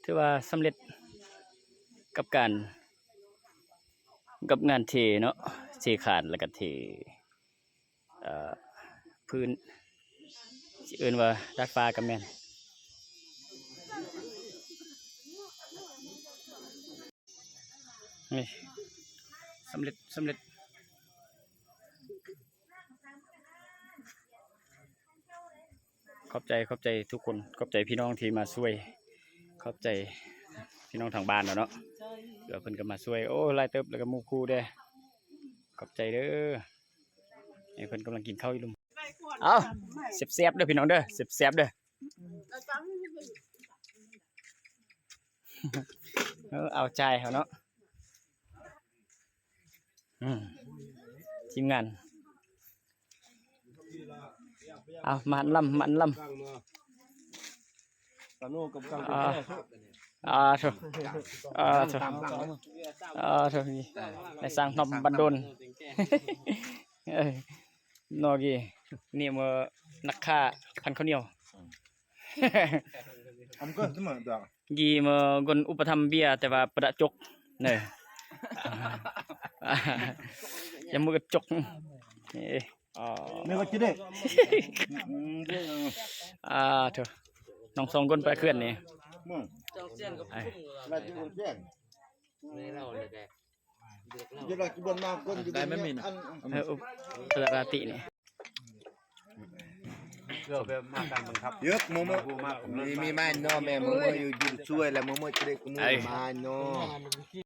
ຖືວ່າສຳເລັດກັບການ ກັບງານເທເນາະ ເທຄານ ແລ້ວກໍເທ ເອີ ພື້ນ ຊິເອີ້ນວ່າດາດຟ້າກໍແມ່ນ. ນີ້ ສຳເລັດ ສຳເລັດ. ຂອບໃຈ ຂອບໃຈທຸກຄົນ ຂອບໃຈພີ່ນ້ອງທີ່ມາຊ່ວຍ ຂອບໃຈພີ່ນ້ອງທາງບ້ານເນາະ ເອີ ເພິ່ນກໍມາຊ່ວຍ ໂອ້ ຫຼາຍເຕີບ ແລ້ວກໍໝູ່ຄູ່ແດ່ ຂອບໃຈເດີ. ນີ້ເພິ່ນກຳລັງກິນເຂົ້າຢູ່ລຸ່ມ ເອົ້າ ແຊບໆເດີພີ່ນ້ອງເດີ ແຊບໆເດີ. ເອີ ເອົາຈ່າຍເຮົາເນາະ ອືມ ທີມງານ ເອົາ ມານລຳ ມານລຳ ຕາໂນກັບກັງ ອ່າ ອ່າ ໂທ້ ອ່າ ໂທ້ ອ່າ ໂທ້ ນີ້ ນາຍຊ່າງໜອມບັນດົນ ເອີ ນອກກີ້ ນີ້ເມື່ອນັກຂ້າພັນເຂົ້າໜຽວ ອຳເກີດສະເໝີດອກ ກີ້ເມື່ອກົນອຸປະຖຳເບຍ ແຕ່ວ່າປະດະຈົກເນີ ຢ່າມືກະຈົກ ເອີ ອໍ ນີ້ກໍຊິໄດ້ ອືມ ອ່າ ໂທ້ ນ້ອງສອງຄົນໄປເຂື່ອນນີ້ ອືມ ລາວຊິລົງແຈ້ງ ໄດ້ແມ່ນມີນະ ເອີ ອຸປະລາຕິນີ້ ເກືອບແບບມາການບັງຄັບ ເຍອະ ໂມໂມ ມີ ມີມາເນາະ ແມ່ໂມໂມຢູ່ ຢູ່ຊ່ວຍ ແລ້ວໂມໂມຈະໄດ້ຂະໂມຍມາເນາະ.